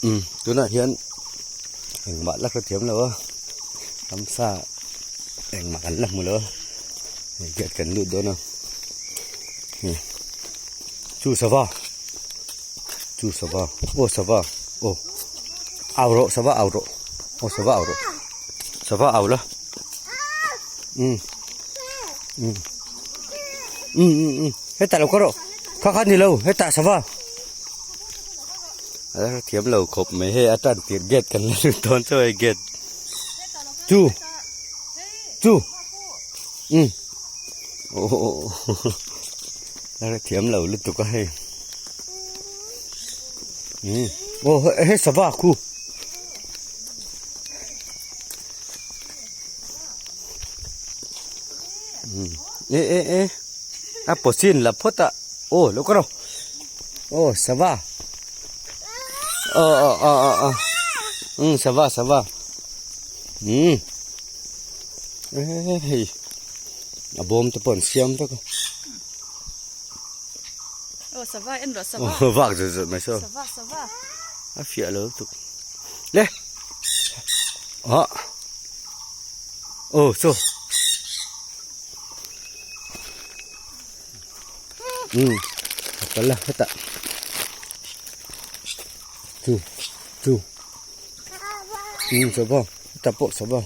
Umm tunah hian engmah la hrethiam lo a ramsa engmah kan la hmu lo a hei gate kan lut dawn a hei chu sava chu sava aw sava aw au rawh sava au rawh aw sava au rawh sava au la umm umm umm umm umm hetah lo kal rawh kha kha ni lo hetah sava. A thiam lo khawp mai hei a tan tirh gate kan la lut dawn chaw hei gate chu chu um aw aw a thiam lo lutuk a hei um aw hei sava khu um e e e a pawh la phawt a aw lo ka rawh. Oh sava oh oh oh oh oh um sava sava um hei a bawm te pawh an siam vek a oh sava en rawh sava oh vak zut zut mai saw sava sava a fiah lo lutuk le ah oh saw Um a kal a hetah chu chu um sava hetah pawh sava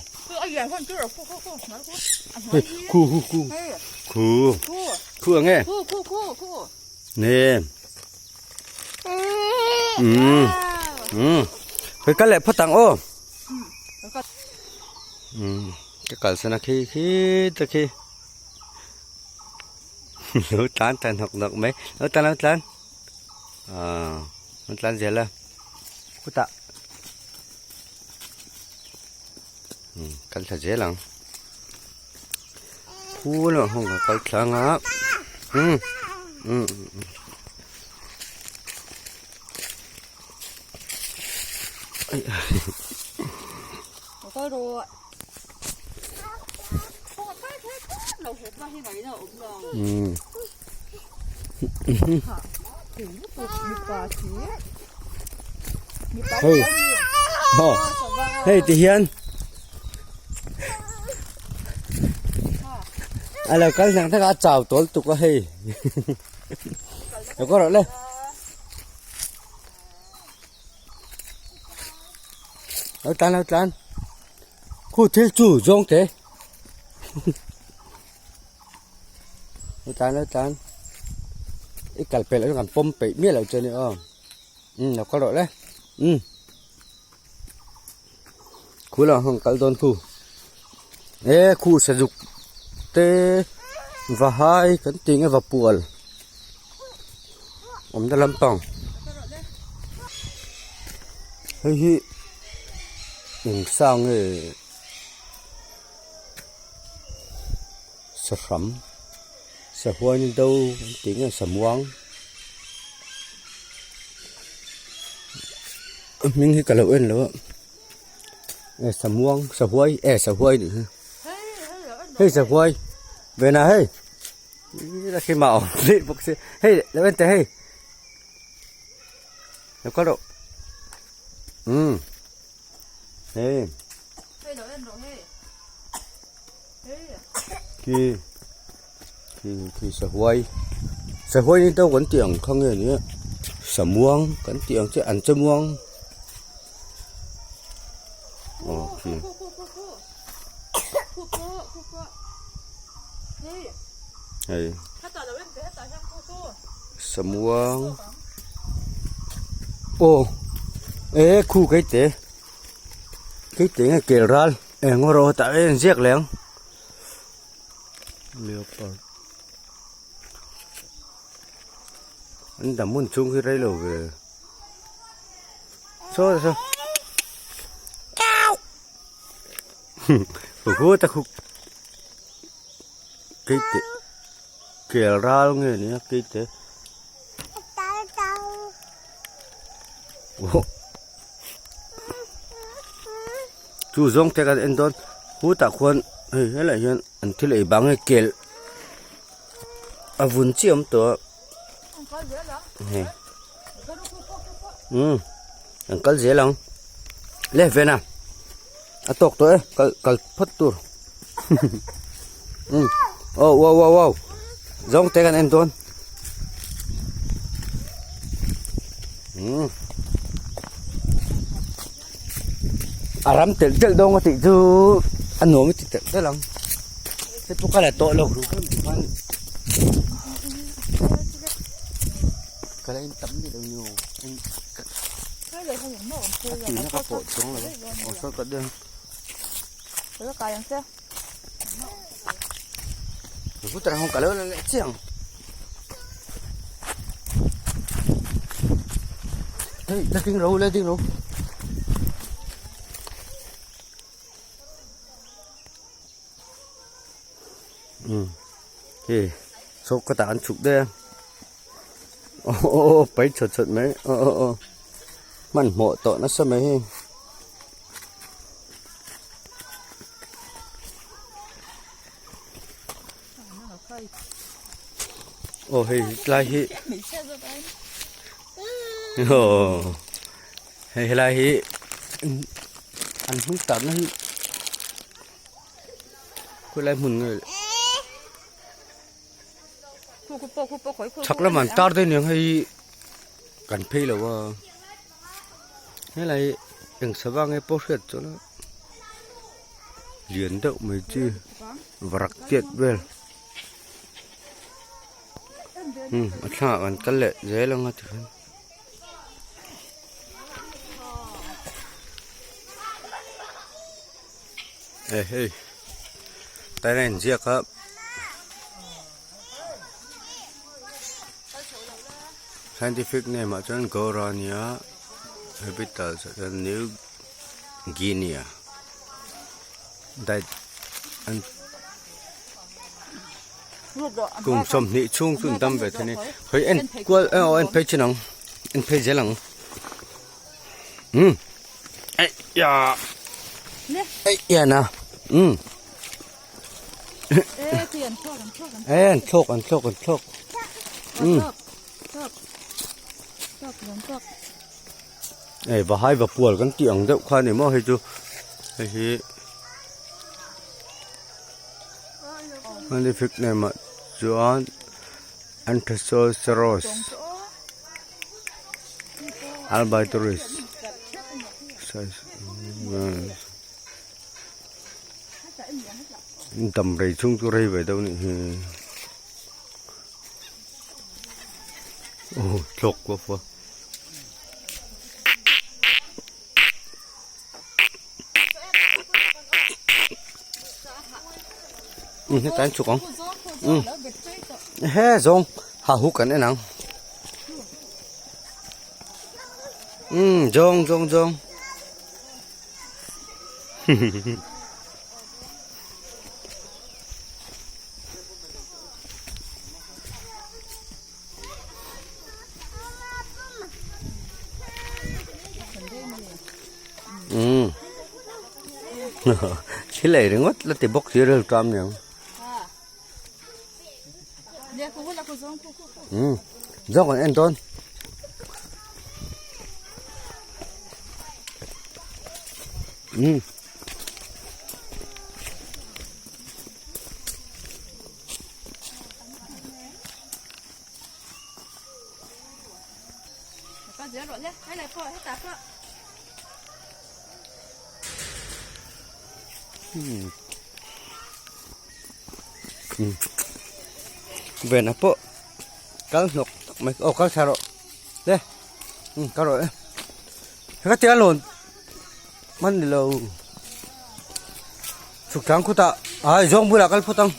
hei khu khu khu khu khu ang e nè um um hei kal leh phawt ang aw um ka kalsan a khi khi te khi. Lo tlan ta hnawk hnawk mai lo tlan lo tlan ah lo tlan zel a khutah um kal thla zel ang khu lamah hung ka kal thlang a um um Hei hei ti hian a lo kal hnang thak a a chau tawl tuk a hei lo kawr rawh le. Lo tlan lo tlan. Khu thil chu zawng te. Lo tlan lo tlan. I kal pelh chu kan pawm peih miah lo che ni aw. Um lo kal rawh le. Um. Khu lamah hmang kal dawn khu. E khu sazuk te va hai kan tih nge va pual. Awmna lampang. Hei hi eng sa nge sahram sahuan do an tih nge samuang a hming hi ka lo en lo a e samuang sahuai e sahuai nih hi hei sahuai vena hei. Ih khi mà ổn định bốc xí hey lấy bên thế hey nó có độ ừ hey khi khi khi sợ huai sợ huai ni đâu vẫn tiếng không nghe nữa sợ muông vẫn tiếng chứ ăn chứ muông ok Hei samuang aw e khu kai te kai te nge kel ral eng erawh tah hian an ziak leh ang leopard an dam hun chhung hi rei lo ve saw saw. Khu ta khu cái te kel ral nge nia cái te chu zawng te kan en dawn khu tah khuan hei helaiah hian an thil ei bang nge kel a vun chiah a awm tawh a hei umm. Kan kal zel ang. Le Vena a tawk tawh e kal kal phawt tur. Um oh wow wow wow zawng te kan en dawn. Um a ram telh telh dawn ka tih chu a nuam i ti telh telh ang. Hei pawh ka la tawh lo ru khan tikhan ka la en tam ni lo ni aw en ka a tuina ka pawh chuang lo a aw sawi ka deuh ang ka lo la leh chiang hei la ding ro la ding ro. Um hei saw ka tah an chhuk daih a aw aw aw pai chawt chawt mai aw aw aw hmanhmawh tawh nasa mai hei. Aw hei tlai hi aw hei helai hi an hming tarna hi khawilai hmun nge le chhak lamah an tar daih aniang hei kan phei lo a helai eng sava nge pawh hriat chuan a lian deuh mai chi varak tiat vel umm a thlangah kan kal leh zel ang a tikhan. E hei taina inziak a scientific name ah chuan Gorania habitat ah chuan New Guinea diet an kum 20 chhung chu an dam ve thei a ni hawi en kual aw en phei chin ang en phei zel ang umm eih ya eih ya na umm e an thlawk an thlawk an thlawk umm ei vahai vapual kan tih ang deuh kha a ni maw hei chu hei hi scientific name ah chuan Anthoceros albitoris dam rei chhung chu rei ve deuh a nih hi aw thlawk kuah kuah. Um hetah an chhuk ang um he zawng ha huk an en ang um zawng zawng zawng umm thil ei ringawt la ti bawk si rel tam niang umm zawng an en dawn. Umm. Vena pawh kal hnawk tak mai aw kal thla rawh le kal rawh le hekhatia lawn hman ni lo chhuk tlang khutah ai zawng bulah kal phawt ang.